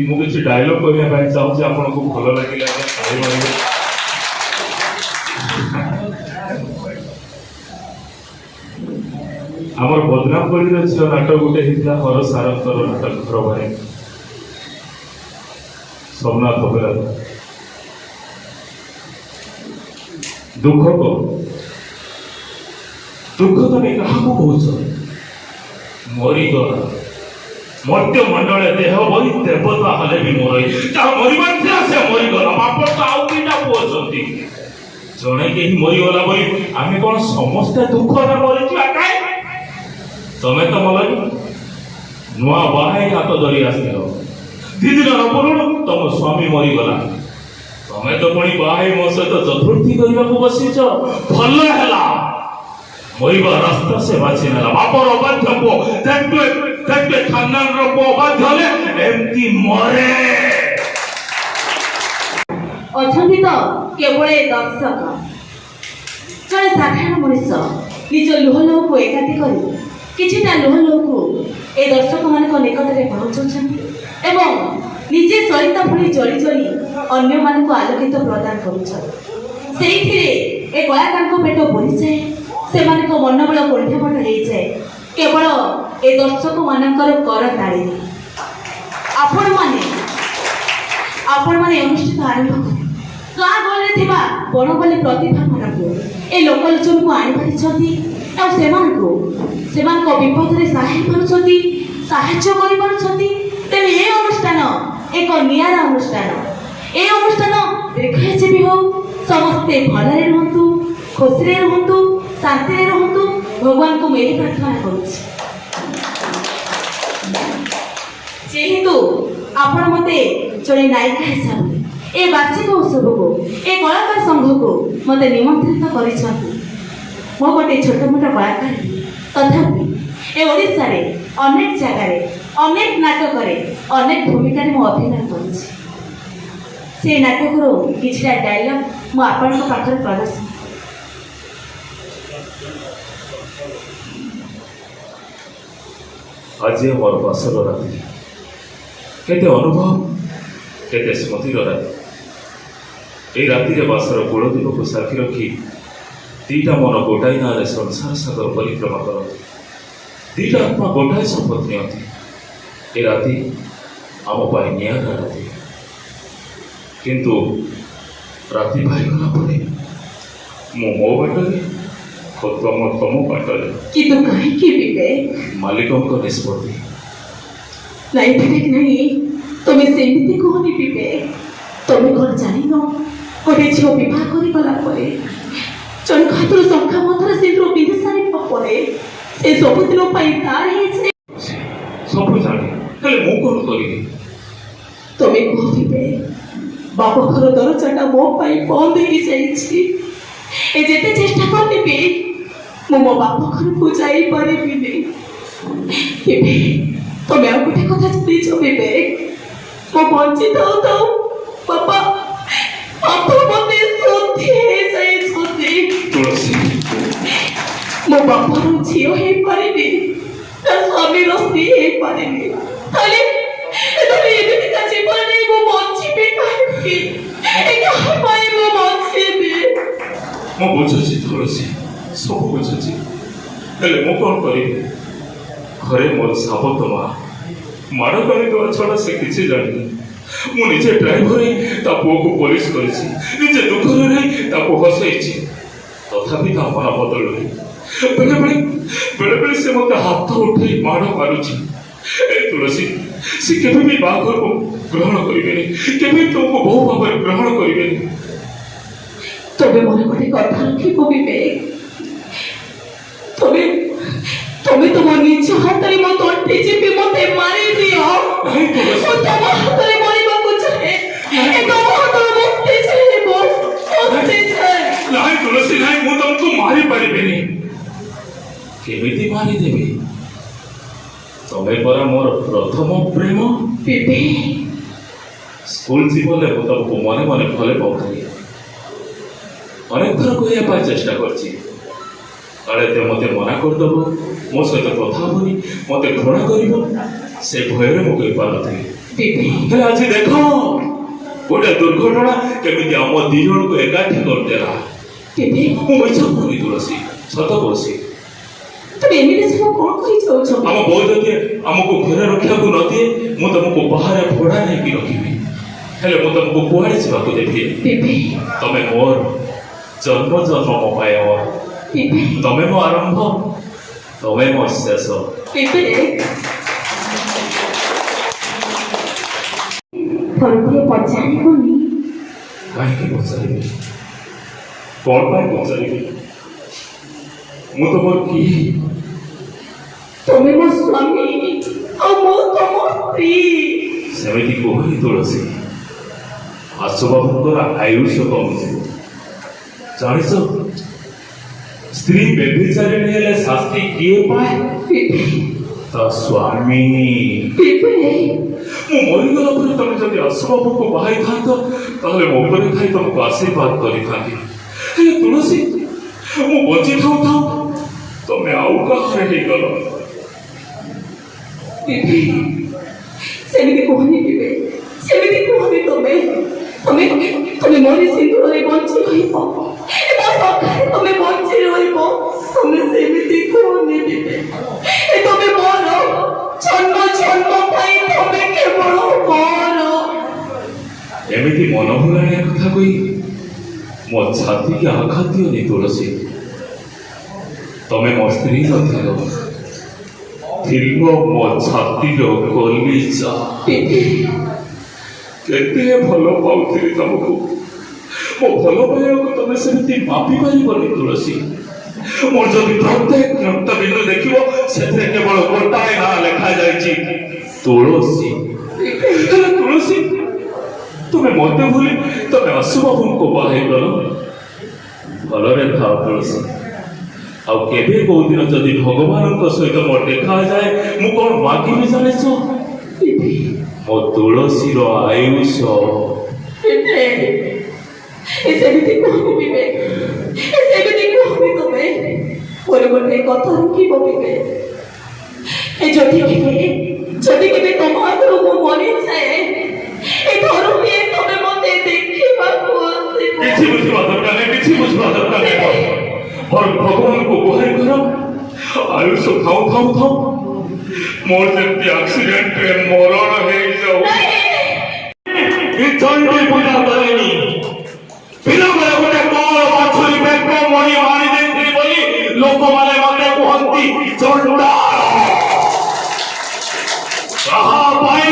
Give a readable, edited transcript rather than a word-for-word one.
ମୁଁ କିଛି ଡାଇଲଗ କହିବା ପାଇଁ ଚାହୁଁଛି। ଆପଣଙ୍କୁ ଭଲ ଲାଗିଲେ ଆଜ୍ଞା ତାଳି ମାରିବେ। ଆମର ବଦନାମ କଳିର ଝିଅ ନାଟକ ଗୋଟେ ହେଇଥିଲା, ହର ସାରଙ୍କର ନାଟକ, ଘର ଭାଇ ସୋମନାଥ ଅପରାଧ। ଦୁଃଖ କହ, ଦୁଃଖ ତମେ କାହାକୁ କହୁଛ? ମରିଗଲା ମର୍ତ୍ତ୍ୟ ମଣ୍ଡଳେ ଦେହ ବହି, ଦେବତା ହେଲେ ବି ମରଇ। ଯାହା ମରିବାର ଥିଲା ସେ ମରିଗଲା। ବାପର ତ ଆଉ ଦିଟା ପୁଅ ଅଛନ୍ତି। ଜଣେ କେହି ମରିଗଲା ବୋଲି ଆମେ କଣ ସମସ୍ତେ ଦୁଃଖରେ ମରିଯିବା? କାଇଁ, ତମେ ତ ମଲନି। ନୂଆ ବାହା ହେଇ ହାତ ଧରି ଆସିଥିଲ, 2 ଦିନ ନ ପୁରୁଣୁ ତମ ସ୍ୱାମୀ ମରିଗଲା। ତମେ ତ ପୁଣି ବାହା ହେଇ ମୋ ସହିତ ଚତୁର୍ଥୀ କରିବାକୁ ବସିଛ। ଭଲ ହେଲା, ମରିବା ରାସ୍ତା ସେ ବାଛି ନେଲା। ବାପର ଅବାଧ୍ୟ ପୁଅ ଦେଖେ ଦେଖେ, ଖାନଦାନର ପୁଅ ଅବାଧ୍ୟ ହେଲେ ଏମିତି ମରେ। ଅଛନ୍ତି ତ କେବଳ ଏ ଦର୍ଶକ। ଜଣେ ସାଧାରଣ ମଣିଷ ନିଜ ଲୁହ ଲୁହକୁ ଏକାଠି କରି କିଛିଟା ଲୁହ ଲୁହକୁ ଏ ଦର୍ଶକମାନଙ୍କ ନିକଟରେ ପହଞ୍ଚାଉଛନ୍ତି ଏବଂ ନିଜେ ସରିତା ଭଳି ଜଳି ଜଳି ଅନ୍ୟମାନଙ୍କୁ ଆଲୋକିତ ପ୍ରଦାନ କରୁଛନ୍ତି। ସେଇଥିରେ ଏ କଳାକାରଙ୍କ ପେଟ ବଢ଼ିଯାଏ, ସେମାନଙ୍କ ମନୋବଳ କୁଣ୍ଠେମଟ ହେଇଯାଏ କେବଳ ଏ ଦର୍ଶକମାନଙ୍କର କରତାଳିରେ। ଆପଣମାନେ ଆପଣମାନେ ଅନୁଷ୍ଠିତ ଆରମ୍ଭ କରି ଗାଁ ଗହଳିରେ ଥିବା ବଣବଲି ପ୍ରତିଭାମାନଙ୍କୁ ଏ ଲୋକଲୋଚନକୁ ଆଣିପାରିଛନ୍ତି ଆଉ ସେମାନଙ୍କୁ ସେମାନଙ୍କ ବିପଦରେ ସାହା ହେଇପାରୁଛନ୍ତି, ସାହାଯ୍ୟ କରିପାରୁଛନ୍ତି। ତେଣୁ ଏ ଅନୁଷ୍ଠାନ ଏକ ନିଆରା ଅନୁଷ୍ଠାନ। ଏ ଅନୁଷ୍ଠାନ ଦୀର୍ଘଜୀବୀ ହଉ। ସମସ୍ତେ ଭଲରେ ରୁହନ୍ତୁ, ଖୁସିରେ ରୁହନ୍ତୁ, ଶାନ୍ତିରେ ରୁହନ୍ତୁ, ଭଗବାନଙ୍କୁ ମୁଁ ଏହି ପ୍ରାର୍ଥନା କରୁଛି। ଯେହେତୁ ଆପଣ ମୋତେ ଜଣେ ନାୟିକା ହିସାବରେ ଏ ବାର୍ଷିକ ଉତ୍ସବକୁ, ଏ କଳାକାର ସଂଘକୁ ମୋତେ ନିମନ୍ତ୍ରିତ କରିଛନ୍ତି, ମୁଁ ଗୋଟେ ଛୋଟ ମୋଟ କଳାକାର। ତଥାପି ଏ ଓଡ଼ିଶାରେ ଅନେକ ଜାଗାରେ, ଅନେକ ନାଟକରେ, ଅନେକ ଭୂମିକାରେ ମୁଁ ଅଭିନୟ କରୁଛି। ସେ ନାଟକରୁ କିଛିଟା ଡାଇଲଗ ମୁଁ ଆପଣଙ୍କ ପାଖରେ ପ୍ରଦର୍ଶନ ଆଜି ଆମର ବାସର ରାତି। କେତେ ଅନୁଭବ, କେତେ ସ୍ମୃତିର ରାତି। ଏଇ ରାତିରେ ବାସର କୂଳଦୀପକୁ ସାକ୍ଷୀ ରଖି ଦିଟା ମନ ଗୋଟାଏ ନାଁରେ ସଂସାର ସାଗର ପରିକ୍ରମା କରନ୍ତି। ଦିଟା ଆତ୍ମା ଗୋଟାଏ ଶପଥ ନିଅନ୍ତି। ଏ ରାତି ଆମ ପାଇଁ ନିଆରା ରାତି। କିନ୍ତୁ ରାତି ପାହିଗଲା ପରେ ମୁଁ ମୋ ବାଟରେ ଓ ତମ ତମ ବାଟରେ। କିନ୍ତୁ କାହିଁକି ବିବେକ? ମାଲିକଙ୍କ ନିଷ୍ପତ୍ତି। ନାଇଁ ବିବେକ, ନାଇଁ, ତମେ ସେମିତି କୁହନି ବିବେକ। ତମେ କଣ ଜାଣିନ, ଗୋଟେ ଝିଅ ବିବାହ କରିଗଲା ପରେ, ଜଣଙ୍କ ହାତରୁ ଶଙ୍ଖା ମନ୍ଥର ସିନ୍ଦୁର ପିନ୍ଧି ସାରିବା ପରେ ସେ ସବୁଦିନ ପାଇଁ ତାର ହେଇଯାଏ। ସବୁ ଜାଣେ, ହେଲେ ମୁଁ କଣ କରିବି? ତମେ କୁହ ବିବେକ, ବାପ ଘର ଦରଜାଟା ମୋ ପାଇଁ ବନ୍ଦ ହେଇଯାଇଛି। ଏ ଯେତେ ଚେଷ୍ଟା କଲେ ବି ମୁଁ ମୋ ବାପ ଘରକୁ ଯାଇପାରିବିନି। ବିବେକ, ତମେ ଆଉ ଗୋଟେ କଥା ଜାଣିଛ ବିବେକ? ମୁଁ ବଞ୍ଚି ଥାଉ ଥାଉ ବାପା ବାପା ମତେ ଶୋଧି ହେଇଯାଇଛନ୍ତି। ତୁଳସୀ। ମୋ ବାପାର ଝିଅ ହେଇପାରିନି, ତା ସ୍ୱାମୀର ସ୍ତ୍ରୀ ହେଇପାରିନି, ତାହେଲେ ତାହେଲେ ଏମିତିକା ଜୀବନ ନେଇ ମୁଁ ବଞ୍ଚିବି କାହିଁକି? ଏ କାହା ପାଇଁ ମୁଁ ବଞ୍ଚିବି? ମୁଁ ବୁଝୁଛି ତୁଳସୀ, ସବୁ ବୁଝୁଛି। ହେଲେ ମୁଁ କଣ କରିବି? ଘରେ ମୋର ସାବତ ମା, ମାଡ଼ ଗାଳି ଦେବା ଛଡ଼ା ସେ କିଛି ଜାଣିନି। ମୁଁ ନିଜେ ଡ୍ରାଇଭର ହେଇ ତା ପୁଅକୁ ପୋଲିସ କରିଛି, ନିଜେ ଦୁଃଖରେ ରହି ତାକୁ ହସେଇଛି। ତଥାପି ତା ମନ ବଦଳୁନି। ବେଳେବେଳେ ବେଳେବେଳେ ସେ ମୋତେ ହାତ ଉଠେଇ ମାଡ଼ ମାରୁଛି। ଏ ତୁଳସୀ, ସେ କେବେ ବି ବାହାଘରକୁ ଗ୍ରହଣ କରିବେନି, କେବେ ବି ତୁମକୁ ବୋହୂ ଭାବରେ ଗ୍ରହଣ କରିବେନି। ତମେ ମୋର ଗୋଟେ କଥା ରଖିବ ବିବେକ? ତମେ ତମେ ତମ ନିଜ ହାତରେ ମୋ ତଣ୍ଟି ଚିପି ମତେ ମାରିଦିଅ। ନାଇଁ ତୁଳସୀ। ମୁଁ ତମ ହାତରେ ମରିବାକୁ ଚାହେଁ। ଏ ତମ ହାତରେ ମୁକ୍ତି ଚାହେଁ, ମୁଁ ମୁକ୍ତି ଚାହେଁ। ନାଇଁ ତୁଳସୀ, ନାଇଁ, ମୁଁ ତମକୁ ମାରି ପାରିବିନି। କେମିତି ମାରିଦେବି? ତମେ ପରା ମୋର ପ୍ରଥମ ପ୍ରେମ। ବିବେକ। ସ୍କୁଲ ଜୀବନରେ ମୁଁ ତମକୁ ମନେ ମନେ ଭଲ ପାଉଥିଲି। ଅନେକ ଥର କହିବା ପାଇଁ ଚେଷ୍ଟା କରିଛି। କାଳେ તે ମୋତେ ମନା କରିଦେବ, ମୋ ସହିତ କଥା ହେବନି, ମୋତେ ଘୃଣା କରିବ, ସେ ଭୟରେ ମୁଁ କହିପାରୁନଥିଲି। ବିବେକ। ହେଲେ ଆଜି ଦେଖ, ଗୋଟେ ଦୁର୍ଘଟଣା କେମିତି ଆମ ଦି ଜଣଙ୍କୁ ଏକାଠି କରିଦେଲା। ବିବେକ। ମୁଁ ମିଛ କହୁନି ତୁଳସୀ, ସତ କହୁଛି। ତମେ ଏମିତି ସବୁ କଣ କହି ଯାଉଛ? ଆମ ବୋଉ ଯଦି ଆମକୁ ଘରେ ରଖିବାକୁ ନ ଦିଏ, ମୁଁ ତମକୁ ବାହାରେ ଭଡ଼ା ନେଇକି ରଖିବି, ହେଲେ ମୁଁ ତମକୁ କୁଆଡ଼େ ଯିବାକୁ ଦେବି? ବିବେକ। ତମେ ମୋର ଜନ୍ମ ଜନ୍ମ ମୋ ପାଇଁ ଅମର। ବିବେକ। ତମେ ମୋ ଆରମ୍ଭ, ତମେ ମୋ ଶେଷ। ବିବେକ, ଥରୁଟିଏ ପଚାରିବନି? କାହିଁକି ପଚାରିବି? କଣ ପାଇଁ ପଚାରିବି? ମୁଁ ତମର କିଏ? ତମେ ମୋ ସ୍ୱାମୀ ଆଉ ମୁଁ ତମ ସ୍ତ୍ରୀ। ସେମିତି କୁହନି ତୁଳସୀ, ଆଶୁବାବୁଙ୍କର ଆୟୁଷ କମିଯିବ। ଜାଣିଛ, ସ୍ତ୍ରୀ ବ୍ୟଭିଚାରିଣୀ ହେଲେ ଶାସ୍ତି କିଏ ପାଏ? ବିବେକ। ତା ସ୍ୱାମୀ। ବିବେକ। ମୁଁ ମରିଗଲା ପରେ ତମେ ଯଦି ଆଶୁବାବୁଙ୍କୁ ବାହାଇଥାନ୍ତ, ତାହେଲେ ମୋ ଉପରେ ଥାଇ ତମକୁ ଆଶୀର୍ବାଦ କରିଥାନ୍ତି। ହେଲେ ତୁଳସୀ, ମୁଁ ବଞ୍ଚି ଥାଉ ଥାଉ ତମେ ଆଉ କାହାର ହେଇଗଲ। ବିବେକ, ସେମିତି କୁହନି ବିବେକ, ସେମିତି କୁହନି। ତମେ ତମେ ତମେ ମୋରି ସିନ୍ଦୁରରେ ବଞ୍ଚି ରହିବ, ଏ ମୋ ସଖାରେ ତମେ ବଞ୍ଚି ରହିବ। ତମେ ସେମିତି କୁହନି ବିବେକ। ଏ ତମେ ମୋର, ଜନ୍ମ ଜନ୍ମ ପାଇଁ ତମେ କେବଳ ମୋର। ଏମିତି ମନ ଭୁଲାଣିଆ କଥା କହି ମୋ ଛାତିକି ଆଘାତ ଦିଅନି ତୁଳସୀ। ତମେ ମୋ ସ୍ତ୍ରୀ ନଥିଲ, ଥିଲ ମୋ ଛାତିର କଲିଜା। ବିବେକ। କେତେ ଭଲ ପାଉଥିଲି ତମକୁ। ମୋ ଭଲ ପାଇବାକୁ ତମେ ସେମିତି ମାପି ପାରିବନି ତୁଳସୀ। ମୋର ଯଦି ପ୍ରତ୍ୟେକ ରକ୍ତ ବିନ୍ଦୁ ଦେଖିବ, ସେଥିରେ କେବଳ ଗୋଟାଏ ନାଁ ଲେଖାଯାଇଛି, ତୁଳସୀ। ହେଲେ ତୁଳସୀ, ତୁମେ ମତେ ଭୁଲି ତମେ ଆଶୁବାବୁଙ୍କୁ ବାହାଇଗଲ। ଭଲରେ ଥାଅ ତୁଳସୀ। ଆଉ କେବେ କୋଉଦିନ ଯଦି ଭଗବାନଙ୍କ ସହିତ ମୋ ଦେଖାଯାଏ, ମୁଁ କଣ ମାଗିବି ଜାଣିଛ? ବିବେକ। ମୋ ତୁଳସୀର ଆୟୁଷ। ବିବେକ, ଏ ସେମିତି କୁହନି ବିବେକ, ଏ ସେମିତି କୁହନି। ତମେ ମୋର ଗୋଟେ କଥା ରଖିବ ବିବେକ। ଏ ଯଦି କେବେ ତମ ଆଗରୁ ମୁଁ ମରିଯାଏ, ଏ ଥରୁଟିଏ ତମେ ମତେ ଦେଖିବାକୁ ଆସିବ। କିଛି ବୁଝିବା ଦରକାର ନାହିଁ, କିଛି ବୁଝିବା ଦରକାର ନାହିଁ। ମୋର ଭଗବାନଙ୍କୁ ଗୁହାରି କର, ଆୟୁଷ ଥାଉ ଥାଉ ଥାଉ ମୋର ଯେମିତି ଆକ୍ସିଡେଣ୍ଟରେ ମରଣ ହେଇଯାଉ। ଚଣ୍ଡୀ ପୂଜା କରେନି। ପିଲାବେଳେ ଗୋଟେ କଣ ବାଛୁରୀ ବେକ ମଣି ମାରି ଦେଇଥିଲି ବୋଲି ଲୋକମାନେ ମତେ କୁହନ୍ତି ଚଣ୍ଡାଳ। କାହା ପାଇଁ